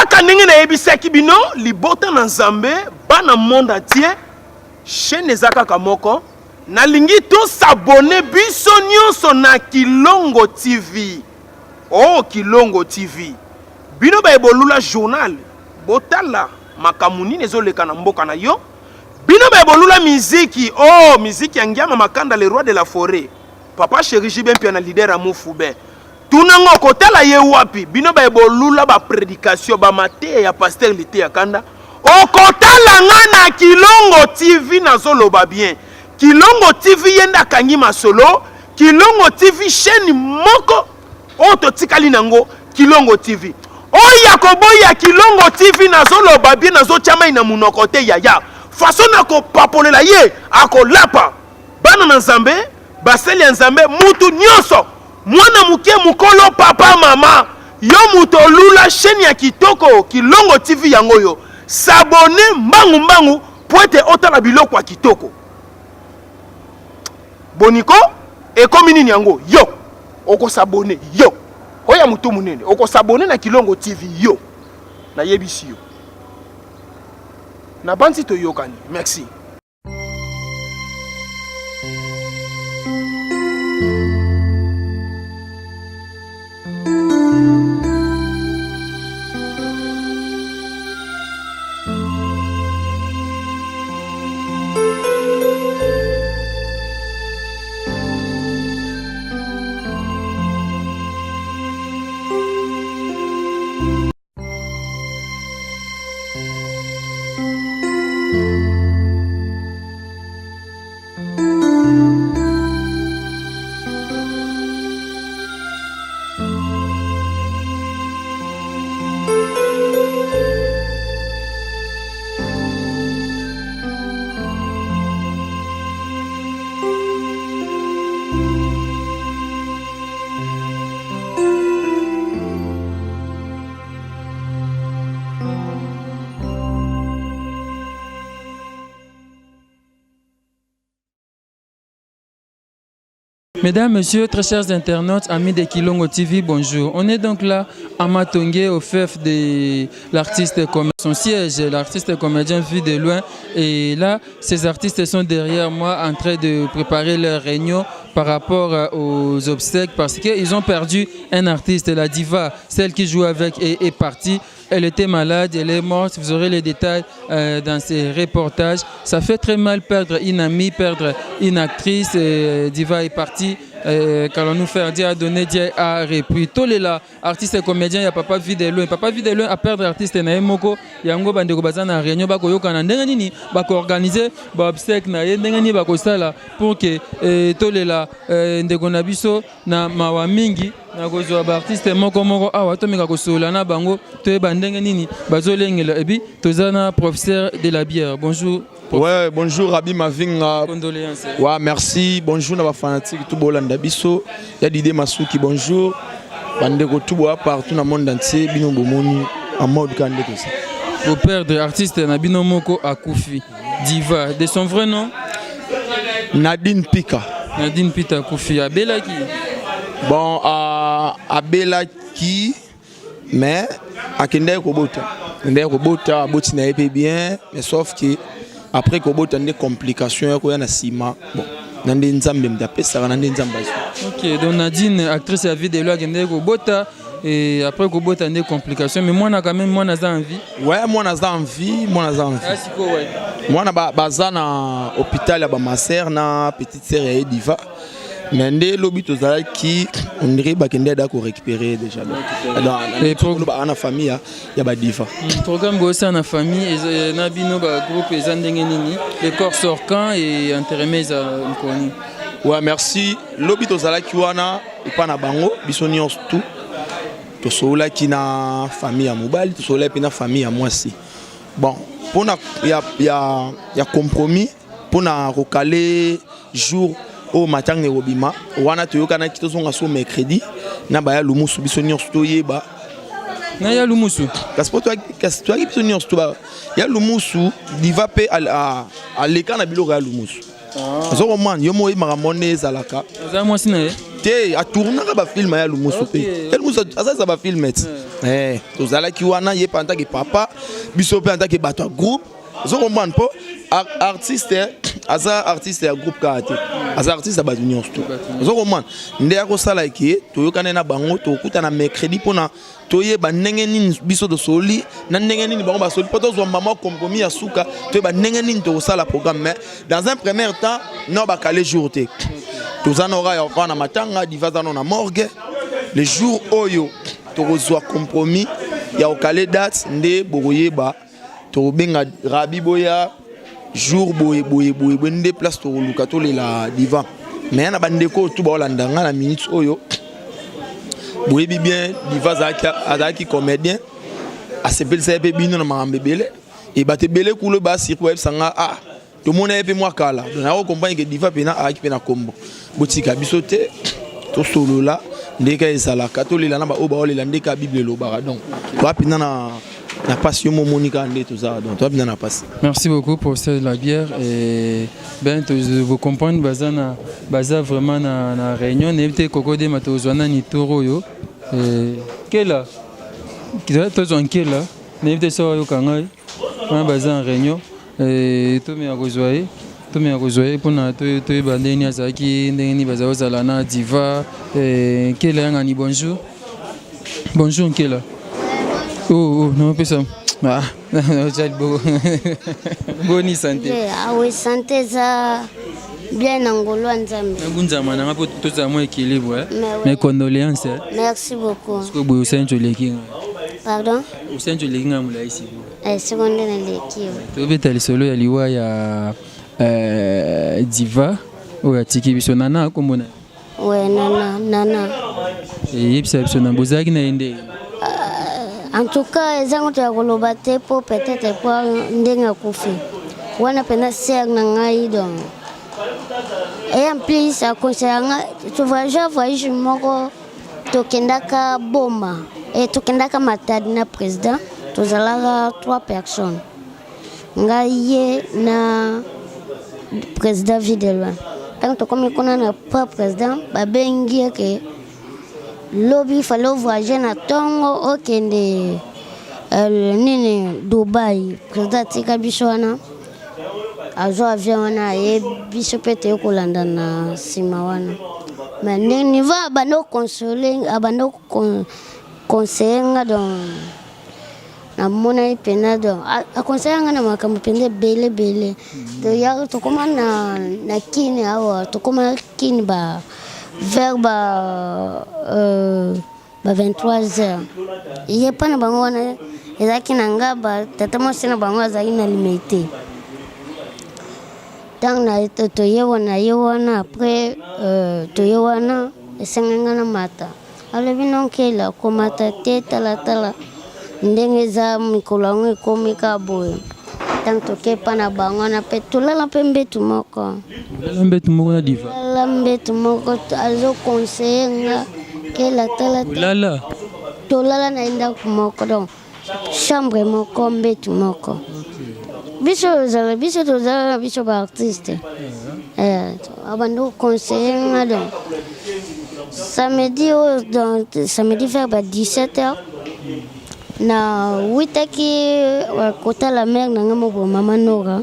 Kaka ndenge nayebisaki bino, libota na Nzambe, bana monde entier, chaîne eza kaka moko. Nalingi to s'abonner biso nyonso na Kilongo TV. Oh Kilongo TV. Bino baye bolula journal, botala makambo nini ezoleka na mboka na yo. Bino baye bolula miziki, oh miziki ya Ngiama Makanda le roi de la forêt. Papa chéri JB Mpiana leader ya Mufube. Tuna ngo okotala ye wapi? Bino baye bolula ba predication ba mateya ya pasteur Liteya Kanda. Okotala nga na Kilongo TV nazoloba bien. Kilongo TV ye nde akangi masolo. Kilongo TV chaîne moko oyo totikali nango Kilongo TV. Oyo akoboya Kilongo TV nazoloba bien nazotia mai na munoko te yaya. Façon nakopapolela ye akolapa. Bana na Nzambe, basali ya Nzambe, mutu nyonso, mwana moke, mokolo, papa, mama, yo moto olula chaîne ya kitoko Kilongo TV yango oyo, s'abonner mbangu mbangu po ete otala biloko ya kitoko. Boniko ekomi nini yango yo okosabone yo oyo ya motu monene okosabone na Kilongo TV yo nayebisi yo nabanzi toyokani merci. Mesdames, Messieurs, très chers internautes, amis de Kilongo TV, bonjour. On est donc là à Matonge, au fief de l'artiste comédien. Son siège, l'artiste comédien vu de loin. Et là, ces artistes sont derrière moi en train de préparer leur réunion par rapport aux obsèques parce qu'ils ont perdu un artiste, la diva, celle qui joue avec est, est partie. Elle était malade, elle est morte. Vous aurez les détails dans ces reportages. Ça fait très mal perdre une amie, perdre une actrice. Et diva est partie. Qu'allons-nous faire? Dieu a donné, Dieu a repris. Tolela, artiste et comédien, ya Papa Vue de Loin. Papa Vue de Loin a perdu artiste na ye moko. Yango bandeko baza na réunion bakoyokana ndenge nini bakoorganiser ba obsèques na ye ndenge nini bakosala pour que tolela ndeko na biso na mawa mingi na kozwa ba artiste moko moko awa tomeka kosolola na bango toyeba ndenge nini bazolengela. Et puis toza na professeur de la bière. Bonjour. Ouais, bonjour Rabbi Mavinga. Condoléances. Ouais, merci. Bonjour na ba fanatique tout bolanda biso. Ya Didier Masuki, bonjour. Bandeko tout boa partout na monde entier bino bomoni en mode kande tout ça. Vous perdre artiste na bino moko akufi. Diva de son vrai nom Nadine Pika. Nadine Pika akufi. Abelaki. Bon, abelaki mais akendaki kobota. Akendaki kobota, aboti na ye pe bien, mais sauf que après kobota nde complication ya koya na nsima. Bon, na nde Nzambe moto apesaka, na nde Nzambe azwi. Ok, donc Nadine, actrice ya Vue de Loin, akendaki kobota et après kobota nde complication, mais mwana quand même, mwana aza en vie. Ouais, mwana aza en vie, mwana aza en vie. Ah, sikoyo, ouais. Mwana baza na hôpital ya ba ma sœur na petite sœur ya Ediva. Mais nde lobi tozalaki on dirait bakende da ko récupérer déjà. Donc, Et donc, ba na famille ya ba diva. Programme bosa na famille na bino ba groupe eza ndenge nini? Le corps sort quand et enterrement eza mokoni? Ouais, merci. Lobi tozalaki wana epa na bango biso nyonso tout. Tosololaki na famille ya mobali, tosololaki pe na famille ya mwasi. Bon, pona ya compromis, pona kokale jour oyo matanga ekobima wana toyokanaki tozonga so mercredi na baya lumusu biso nyonso toyeba. Na ya lumusu? Kasi po toyaki, kasi toyaki biso nyonso to ba, ya lumusu diva pe aleka na biloko ya lumusu. Ozo komona, yo moko oyebaka monde ezalaka. Oza mwasi na ye? Te, atournaka bafilm ya Lumusu mpe. Ya Lumusu asalisa bafilm ti. Eh, tozalaki wana, ye mpe antake papa, biso mpe antake bato ya groupe. Ozo comprendre, mpo artiste aza artiste ya groupe kaka te, aza artiste ya bato nyonso. To ozo comprendre nde akosala ke toyokani na bango, tokokutana mercredi mpona toyeba ndenge nini biso tosoli na ndenge nini bango basoli, mpo tozwa mama compromis ya suka, toyeba ndenge nini tokosala programme. Mais dans un premier temps, no bakale jour te, toza na ora ya na matanga. Diva aza no na morgue. Le jour oyo tokozwa compromis ya kokale date nde bokoyeba, tokobenga rabi boya jour boye boye boye boye nde place tokoluka tolela Diva. Mais na bandeko oyo tu baolanda nga na minute oyo, boyebi bien Diva azalaki comédien, asepelisa ye mpe bino na makambo ebele. E bato ebele kulo basirku bayebisa nga: "Ah, tomona ye mpe mwa kala." Donc nako comprendre ke Diva mpena azalaki mpe na kombo. Botika biso te, tosolola ndenge ezalaka, tolela na baoyo baolela ndenge Bible elobaka. Donc toa mpenza na pasi. Yo momoni kaka nde toza, donc toa mpenza na pasi. Merci beaucoup pour cette la bière et ben vous comprendre, baza na baza vraiment na réunion. Nayebi te koko dema tozwa nani tour oyo. Kela tozwa nkela, nayebi te soki ayoka ngai wana. Baza en réunion, tomeka kozwa ye, tomeka kozwa ye mpona toyeba ndenge nini azalaki, ndenge nini bazala kozala na Diva. Nkela yangani, bonjour, bonjour Nkela. Oh, naopesa, ah, otya liboko. Boni santé? Awe, santé eza bien na ngolu ya Nzambe. Nabunzama nanga mpo tozala mwa équilibre. Mes condoléances. Merci beaucoup. Sikoyo boye osali nti oleki nga. Pardon? Osali nti oleki nga molai sikoyo. Siko nde naleki yo. Tobeta lisolo ya liwa ya Diva oyo atiki biso. Nana akombo na We, Nana, Nana. Eyebisa biso na bozalaki na ye nde. En tout cas, eza moto ya koloba te, mpo peut-être po ndenge akufi wana mpenza sœur na ngai. Donc et en plus aconseilla nga tovoyage, voyage moko tokendaka Boma e tokendaka Matadi na président. Tozalaka trois personnes, ngai, ye na président Videloin. Ntango tokomi kuna na pa président, babengi ye ke lobi fallait voyager na ntongo, okende nini, Dubai. Président atika biso wana, azwa avion wana, aye, biso mpe toye kolanda na nsima wana. Mais ndenge niveau abanda koconsoler, abanda conseiller nga, donc namonaki mpenza, donc aconseiller nga na makambo mpenza ebele ebele. Tokóma na Kini awa, tokóma Kini ba vers ba 23 heures. Ye mpa na bango wana ezalaki na Ngaba, tata mwasi na bango azalaki na Limete. Ntango toye wana, ye wana après toye wana, esengai nga na mata. Alobi: "Nonkela komata te, talatala ndenge eza mikolo yango ekomi kaka boye." Ntango toke epa na bango wana mpe tolala mpe mbetu moko. Olala mbetu moko na Diva? Lala mbetu moko, azoconseiller nga: "Kela, tala." Olala? Tolala na ye ndako moko, donc chambre moko, mbetu moko. Biso ozala, biso tozala na biso baartiste. Abandi koconseiller nga. Donc samedi oyo, donc samedi vers ba 17 heures, na witaki kotala mare na nga moko, mama Nora.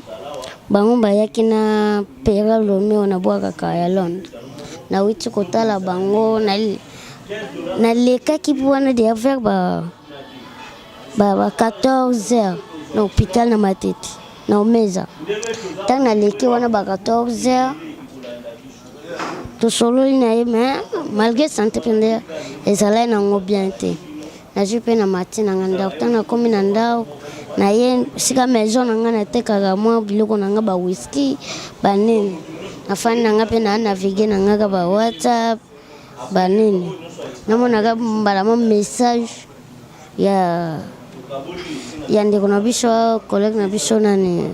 Bango bayaki na pera lomi oyo nabwakaka ya Londres. Nawiti kotala bango, nalekaki mpo wana deya vers ba 14 heures na hôpital na Matete na Omeza. Ntango naleki wana ba 14 heures, tosololi na ye, mais malgré santé mpenza ezalaki nango bien te. Nazwi mpe na mati na nga ndako. Ntango nakomi na ndako na ye, sika maison na nga, natekaka mwa biloko na nga, bawiski, banini. Nafandi na nga mpe na navigue na nga ka ba WhatsApp, banini, namonaka mbala mwa message ya ndeko na biso, collègue na biso nani,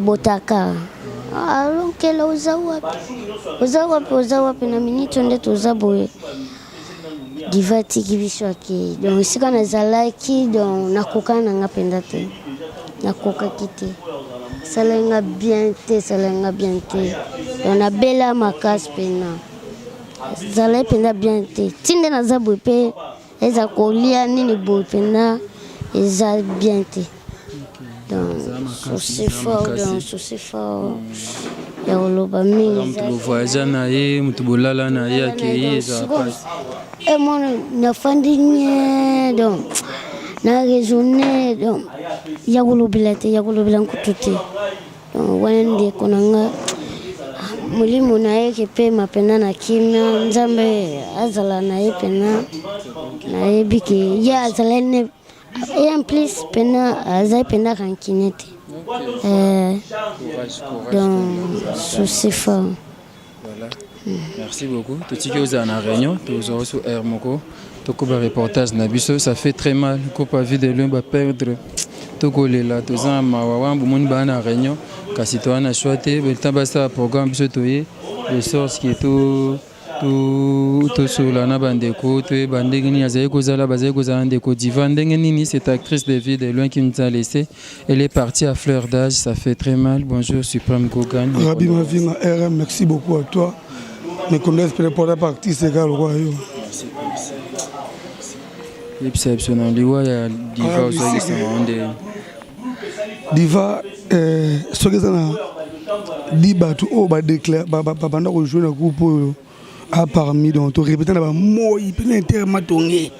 Botaka: "Alonkela, oza wapi, oza wapi, oza wapi? Na miniti nde toza boye, Diva atiki biso, akei." Donc esika nazalaki, donc nakokani na nga mpenza te, nakokaki te, esalaki nga bien te, esalaki nga bien te. Donc nabela makasi mpena. Ezalaki mpenza bien te. Ti nde naza boye mpe eza kolia nini boye mpenza eza bien te. Donc souci fort, donc souci fort ya koloba mingi. Moto bovoyage na ye, moto bolala na ye akei eza pasi. Emona nafandi nye donc na raisonne donc ya kolobela te, ya kolobela nkutu te. Donc wana ndeko na nga molimo na ye kepema mpenza na kimia, Nzambe azala na ye mpenza. Nayebi ke ye azalaki ne et en plus mpenza azali mpenza rancunier te. Donc souci fort. Voilà. Merci beaucoup. Totiki ozala na réunion, tozwa sur air moko. Tokoba reportage na biso, ça fait très mal. Kopa vie de loin ba perdre. Tokolela, toza na mawa wana bomoni baa na réunion, kasi toza na choix te, belta basala programme biso toye de sorte que to tosolola na bandeko, toyeba ndenge nini azali kozala, bazali kozala ndeko Diva ndenge nini, cette actrice de vie de loin qui nous a laissé, elle est partie à fleur d'âge, ça fait très mal. Bonjour Suprême Gogan. Rabi Mavinga RM, merci beaucoup à toi. Mes condoléances pour la partie c'est gars yo. Yebisa biso na liwa ya Diva ozwakisanga nde. Diva soki eza na di bato oyo babanda kojoue na groupe oyo a parmi, donc torépété na bamoi mpena inter Matonge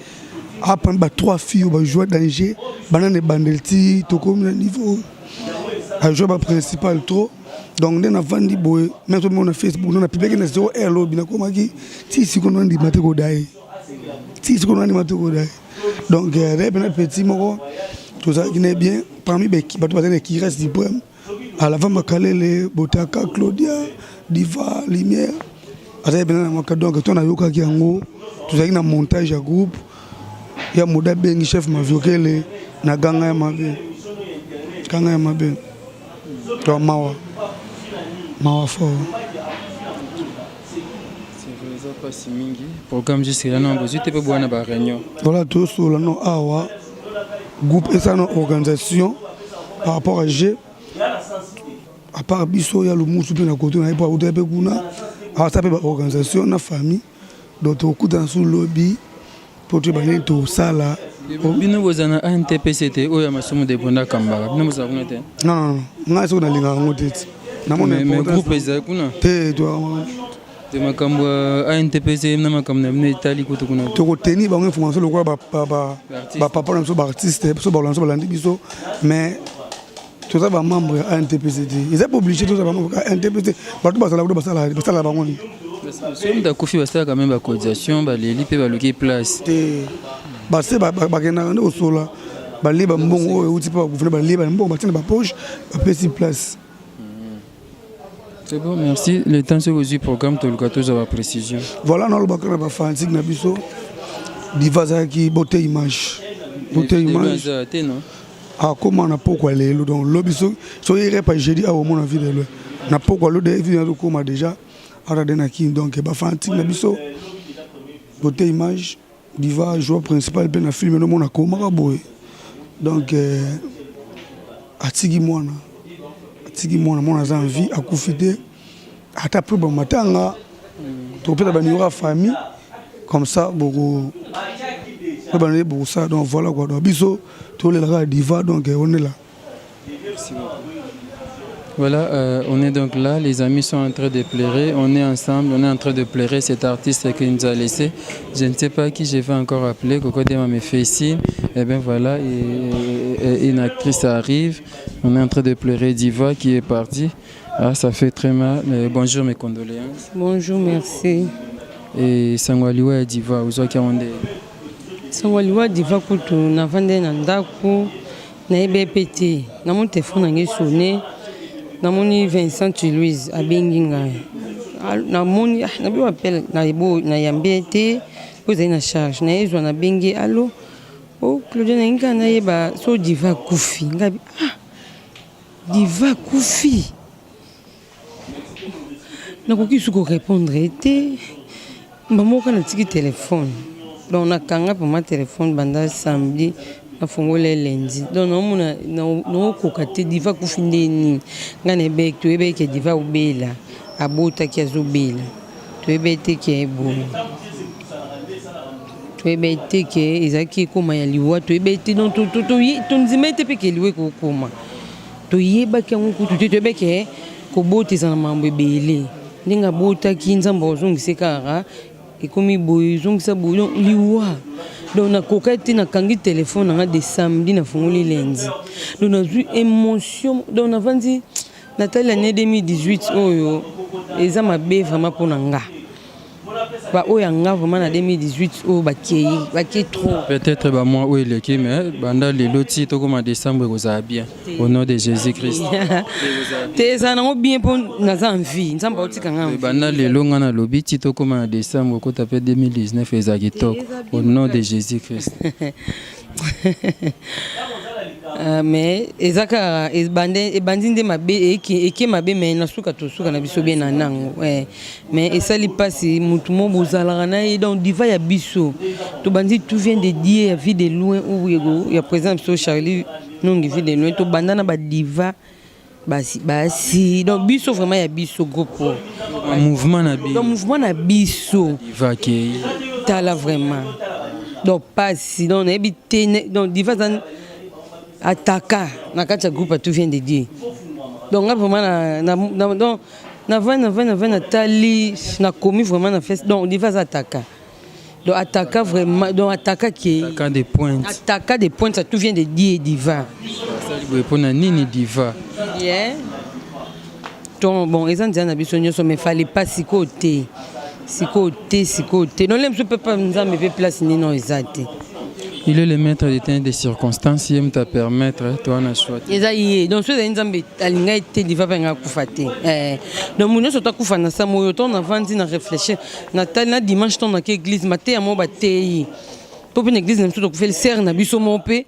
a parmi ba trois filles oyo bajoue danger banda na ebandeli ti tokomi na niveau ajoue baprincipal trop. Donc nde navandi boye, même soki na Facebook no napubliaki na 0 heure lobi, nakomaki ti sikoyo nandima te koda ye, ti sikoyo nandima te koda ye. Donc re mpena petit moko tozalaki na bien parmi bato bazali na Kires Suprême, Alava Makalele, Botaka, Claudia, Diva, Lumière, azali mpena na mwaka. Donc to nayokaki yango, tozalaki na montage ya groupe ya moda, abengi chef Maviokele na ganga ya mabe, ganga ya mabe. To mawa, mawa fort. Eza mpasi mingi. Programme jusque là non bozwi te mpe bwana ba réunion. Voilà, tosola no awa groupe eza na organisation par rapport à g à part biso ya lumusu mpe na koto na ye mpo akuta mpe kuna awasa mpe baorganisation na famille. Donc tokutana su lobi mpo toyeba nini tosala. Bino boza na ANTPC te, oyo ya masumu debonda kambaka, bino bozala kuna te? Non, non, ngai soki nalingaka yango te ti. Mais groupe ezali kuna? Te. Te, makambo ya ANTPC na makambo na bino etali kutu kuna. Tokoteni bango information lokola bapapa na biso baartiste, biso balanda biso, balandi biso, mais toza bamembre ya ANTPC te. Eza mpe obligé toza bamembre ya ANTPC? Bato bazala kuta basala bango nini? Soki moto akufi, basalaka même bacotisation, baleli mpe baluki place. Te, base bakendaka nde kosola, balie bambongo oyo euti mpe bagouverne, balie bambongo, batie na bapoche, bapesi place. C'est bon, merci. Le temps soki ozwi programme, toluka tozwa baprécision. Voilà, nalobaka na bafanatiques na biso, Diva azalaki beauté image, beauté image. Te, non. Akóma na pokwa lelo, donc lobi soki repa jeudi awa omona vie de loin na pokwa lo de vie azokóma déjà ata de na Kini. Donc bafanatiques na biso, beauté image, Diva joueur principal mpe na film nomona akomaka boye. Donc atiki mwana, atiki mwana, mwana aza en vie, akufi te. Ata mpe bamatanga tokopesa banimero ya famille, comme ça boko bana bokosala. Donc voilà quoi, donc biso tolelaka Diva, donc on est là. Voilà, on est donc là, les amis sont en train de pleurer, on est ensemble, on est en train de pleurer cet artiste qui nous a laissé. Je ne sais pas qui je vais encore appeler, Coco Dema me fait signe. Et bien voilà, et une actrice arrive, on est en train de pleurer Diva qui est partie. Ah, ça fait très mal. Mais bonjour, mes condoléances. Bonjour, merci. Et sango liwa ya Diva, ozwaki yango nde? Sango liwa Diva kutu navandi na ndako, nayebi mpe te. Namoni telefone nange esone, namoni Vincent Louise abengi ngai, namoni nabi appel, nayambi ye te po ezali na charge. Nayezwa, nabengi: "Allo, o Claudia, nangi kaka nayeba so Diva akufi." Ngai: "Ah, Diva akufi?" Nakoki su korépondre te, moko natiki telefone. Donc nakanga vraiment telefone banda samedi, nafungoli lundi, donc naomona naokoka te. Diva akufi nde nini? Ngai nayebeki, toyebeki Diva obela, abotaki, azobela. Toyebaki te ke boye. Toyebaki te ke ezalaki ekoma ya liwa, toyebaki te donc tondimaki te mpe ke liwa ekokoma. Toyebaki yango kutu te, toyebaki ke kobota eza na makambo ebele. Ndenge abotaki Nzambe akozongisa ye kaka ekomi boye zongisa boye donc liwa. Donc nakokaki te, nakangi telefone na nga de samedi nafungoli lundi. Donc nazwi emotion donc navandi natali annee 2018 oyo eza mabe vraiment pona nga. Ba oyo ya nga vraiment na 2018 oyo bakeyi bake trop. Peut-être ba mois oyo eleki mais banda lelo ti tokoma décembre ekozala bien au nom de Jésus Christ. Te ezala nango bien mpo naza en vie, Nzambe aotika nga en vie. Banda lelo nga nalobi ti tokoma na décembre okota mpe 2019 ezala kitoko au nom de Jésus Christ. Uh, mais eza kaka ebandi nde mabe eke mabe mais na suka tosuka na biso bien na nango eh. Mais esali mpasi motu mo bozalaka na ye donc diva ya biso tobandi tout vient de Dieu ya vie de loin ou ya président biso Charlie Nongi vie de loin tobanda na badiva basi basi donc biso vraiment ya biso groupe oyo mouvement na biso donc mouvement na biso diva akei tala vraiment donc pasi donc nayebi te donc diva aza ataka na kati ya groupe ya tout vient de Dieu donc nga vraiment na, na, na donc navandi navandi navandi natali nakomi vraiment na fesse donc diva aza ataka donc ataka vraiment donc ataka ke ataka de pointe ataka de pointe ça tout vient de Dieu diva asali boye mpona nini diva yeah. Donc bon eza nzela na biso nyonso mais fallait pas sikoyo te sikoyo te sikoyo te nole biso mpe pa nzambe mpe place nini oyo eza te. Il est le maître des temps des circonstances, ye moto apermettre toa na choix te. Eza ye donc soki ezali nzambe alingai te diva mpe alingai akufa te eh. Donc moto nyonso takufa na sa moyo ntango navandi na réfléchir natali na dimanche ntango nake église mateya moko bateyi mpo mpe na église na biso tokufeli sere na biso moko mpe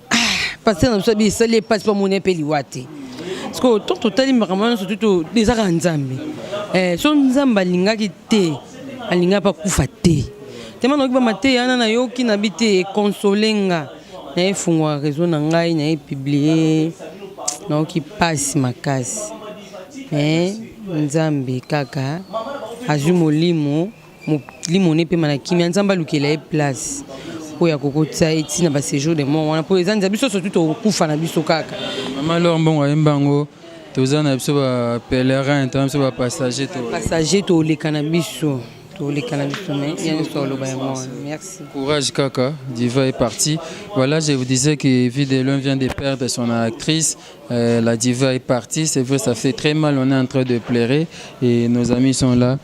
Ah, pasteur na biso abi esali ye mpasi mpo amoni ye mpe liwa te sikoyo to totali makambo nyonso tutu eza kaka nzambe eh, so nzambe alingaki te alingaki mpe akufa te tema nayoki bamateya wana nayoki na bi te ekonsole nga naye fungwa réseau na ngai naye publie nayoki mpasi makasi mais nzambe kaka azwi molimo Molimo ne epema na kimia nzambe alukela ye place oyo akokotia ye ti na ba sejour de mort wana po eza nza biso surtout tokokufa na biso kaka. Maman Laure Mbongo ayemba yango toza na biso ba pèlerin toza na biso ba passager to passager toleka na biso toleka na biso mais ya nyonso oloba yango wana merci. Courage kaka Diva est parti. Voilà, je vous disais que Vie de loin vient de perdre son actrice. Euh, la diva est partie, c'est vrai, ça fait très mal, on est en train de pleurer et nos amis sont là.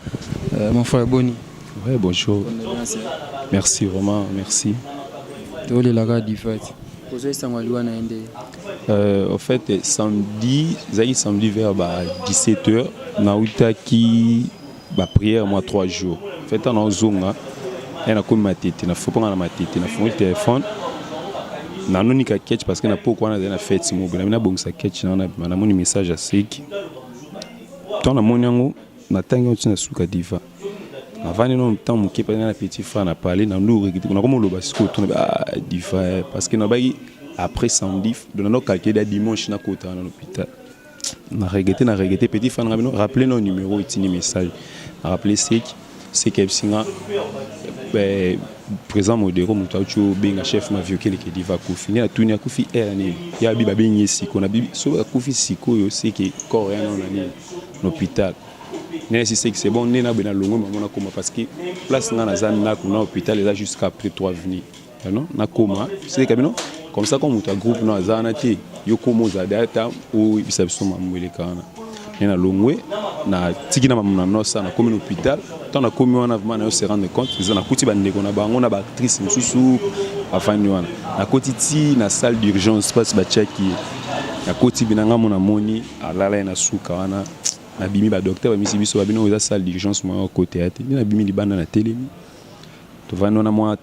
Euh, mon frère Boni. Ouais, bonjour. Merci vraiment, merci. Tolelaka diva. Ozoyesanga liwa na ye nde. Euh, au fait, samedi, ezalaki samedi vers ba 17h, nautaki ba prière moi 3 jours. En fait, ntango naozonga, ye nakomi matete, nafopa na matete, nafungoli téléphone, nanoni ka ketch parce que na poko wana azali na fête moko boye, nabongisa ketch na wana, namoni message ya seki. Ntango namoni yango, natangi yango ntina suka diva. Navandi nano ntango moke mpe na petit frère na parler na ndu nakoma oloba sikoyo tuna ah diva parce que nabaki après samedi donc nano calculer da dimanche nakota wana na hôpital. Na regrette na regrette petit frère na nga bino rappeler no numéro etindi message na rappeler seki seki ayebisi nga eh, président modero moto auti obenga chef maviokeleke diva akufi nde natuni akufi heure nini ye abi babengi ye sikoyo na bibi soki akufi sikoyo seki corps ya nano na nini na hôpital nde nayesi seki c'est bon nde naboye nalongwe mama nakoma parce que place nga naza ndako na hôpital eza jusqu'à après 3 avenue non nakoma seka bino comme ça comme moto ya groupe no aza wana te yo koma ozala deya ata oyebisa biso mambo eleka wana nde nalongwe natiki na mamu na nosa nakomi na hôpital ntango nakomi wana vraiment nayo se rendre compte eza nakuti bandeko na bango na baactrice mosusu bafandi wana nakoti ti na salle d'urgence place batiaki ye nakoti bina nga mo namoni alala ye na suka wana nabimi badocteur bamisi biso babino eza salle d'urgence moya okota ya te nde nabimi libanda na telemi tovandi wana mwa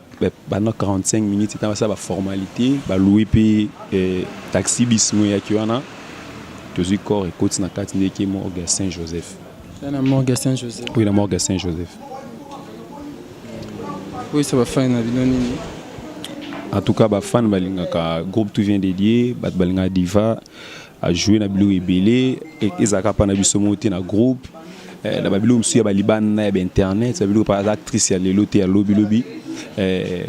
pendant 45 minutes ntango basala baformalité baloue mpe eh, taxi bis mo eyaki wana tozwi corps ekoti na kati nde eke morgue ya saint joseph na morgue ya saint joseph oui na morgue ya saint joseph oyesa bafani na bino nini en tout cas bafan balingaka groupe tout vient dédié bato balingaka diva ajoue na biloko ebele ezalaka mpa na biso moko te na groupe. eh, na babiloko mosusu ya balibanda ya bainternet babiloko aza actrice ya lelo te ya lobilobi eh,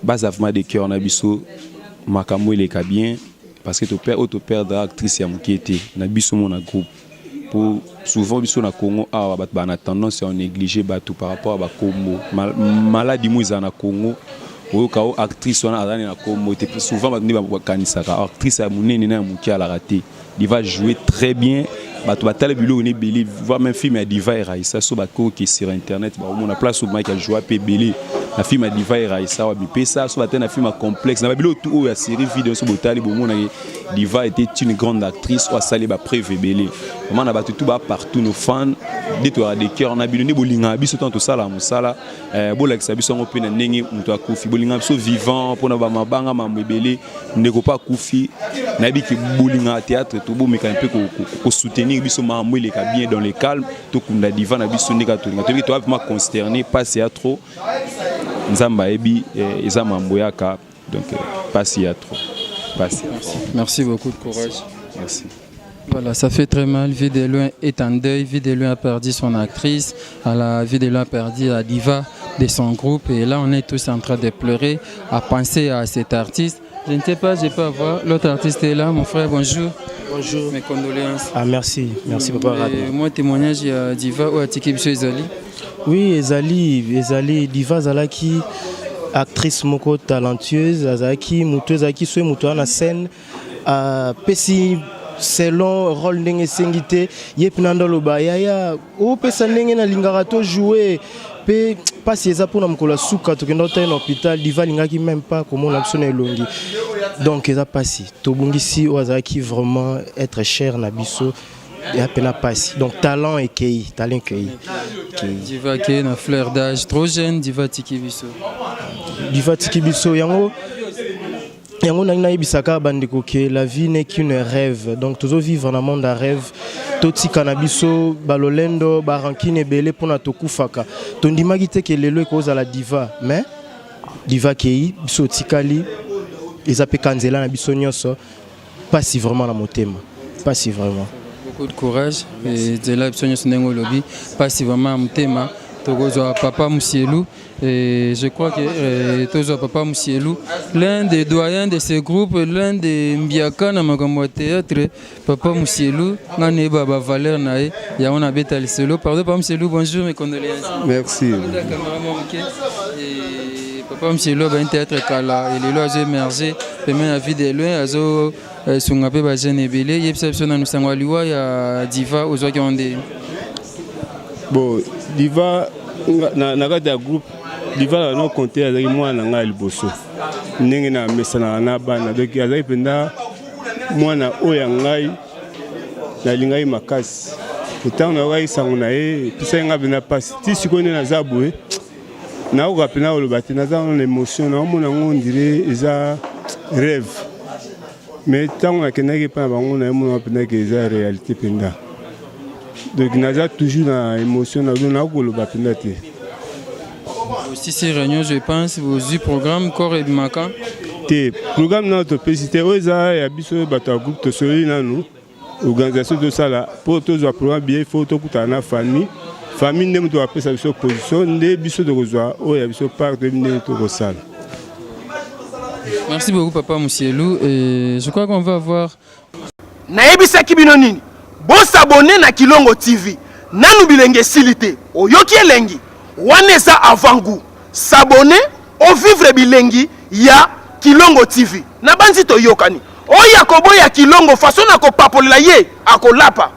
baza vraiment de cœur na biso makambo eleka bien parce que toper oyo toperdre actrice ya moke te na biso mo na groupe po souvent biso na Congo awa bato bana tendance ya négliger bato par rapport à bakombo maladi mo ezala na Congo oyoka o actrice wana azali na kombo te. Souvent bato nde bakanisaka actrice ya monene na ya moke alaka te. Diva jouer très bien, bato batala biloko na ebele, voire même film ya Diva et Raissa. So bakoki sur internet, bakomona place oyo maki ajoua mpe ebele na film ya Diva et Raissa wa bipesa. So batali na film ya complexe na babiloko tu oyo ya série video, so botali bomonaki Diva était une grande actrice oyo asali bapreuve ebele vraiment na bato tu ba partout, nos fans nde toyaka de cœur na bino nde bolingaka biso ntango tosalaka mosala. Bolakisa biso yango mpe na ndenge moto akufi, bolingaka biso vivant mpona bamabanga mambo ebele. Ndeko mpe akufi, nayebi ke bolingaka théâtre, tobomeka mpe kosoutenir biso, makambo eleka bien dans le calme, tokunda Diva na biso ndenge tolinga. Toyebi toza vraiment consterné, pasi ya trop, Nzambe ayebi eza mambo yaka. Donc pasi ya trop, pasi. Merci beaucoup, courage. Merci. Voilà, ça fait très mal. Vie de loin est en deuil. Vie de loin a perdu son actrice. À la Vie de loin a perdu la diva de son groupe. Et là, on est tous en train de pleurer, à penser à cet artiste. Je ne sais pas, je peux avoir. L'autre artiste est là. Mon frère, bonjour. Bonjour. Mes condoléances. Ah, merci. Merci, papa. Et moi, témoignage, il y a Diva ou atiki biso ezali. Oui, ezali, ezali Diva azalaki actrice moko talentueuse, azalaki moto ezalaki soki moto aza na scène apesi selon rôle ndenge esengi te, ye mpena nde aloba yaya opesa ndenge nalingaka to joue mpe mpasi eza mpona mokolo ya suka tokenda otali na hôpital. Diva alingaki même pas komona biso na elongi, donc eza mpasi tobungisi oyo azalaki vraiment être cher na biso, eza mpena mpasi. Donc talent ekei, talent ekei. Diva akei na fleur d'âge, trop jeune. Diva atiki biso. Diva atiki biso. Yango yango nangi nayebisaka bandeko ke la vie n'est qu'une rêve, donc tozovivre na monde ya rêve. Totika na biso balolendo, barancune ebele mpona tokufaka. Tondimaki te ke lelo ekozala Diva, mais Diva kei, biso otikali, eza mpe ka nzela na biso nyonso. Mpasi vraiment na motema, mpasi vraiment. Beaucoup de courage. Nzela biso nyonso ndenge olobi, mpasi vraiment ya motema. Tokozwa papa Musielu et je crois que tozwa papa Musielu, l'un des doyens de ce groupe, l'un des mbiaka na makambo ya théâtre. Papa Musielu, nga nayeba bavaleur na ye, yango nabeta lisolo. Pardon, papa Musielu, bonjour, mes condoléances. Merci. Papa Musielu abandi théâtre kala, elelo azo émerger pembeni ya Vie de loin, azo sunga mpe bajeune ebele. Yebisa biso nanu sango ya liwa ya Diva, ozwaki yango nde? Bon, Diva na kati ya groupe, Diva na konte azalaki mwana na ngai ya liboso ndenge namesanaka na bana, donc azalaki mpenza mwana oyo ya ngai nalingaki makasi. Ntango nayokaki sango na ye, epesaki ngai mpenza mpasi. Ti sikoyo nde naza boye, nayoka mpenza koloba te, naza na émotion, naomona yango on dirait eza rêve, mais ntango nakendaki epai na bango, nayemona mpenza ke eza réalité mpenza. Donc naza toujours na émotion, nakoloba mpenza te. Osisi réunion, je pense bozwi programme, corps ebimaka? Te, programme nano topesi te. Oyo eza ya biso bato ya groupe, tosololi nanu organisation tosala mpo tozwa programme bien. Faut tokutana na famille. Famille nde moto bapesa biso position, nde biso tokozwa oyo ya biso part, toyebi ndenge tokosala. Merci beaucoup, papa Musielu, et je crois qu'on va voir. Nayebisaki bino nini? Bos'abonner na Kilongo TV. Nanu bilenge esili te, oyoki elengi wana eza avant goût. S'abonner, ovivre bilengi ya Kilongo TV. Na banzi toyokani, oyo akoboya Kilongo, façon na kopapolela ye akolapa.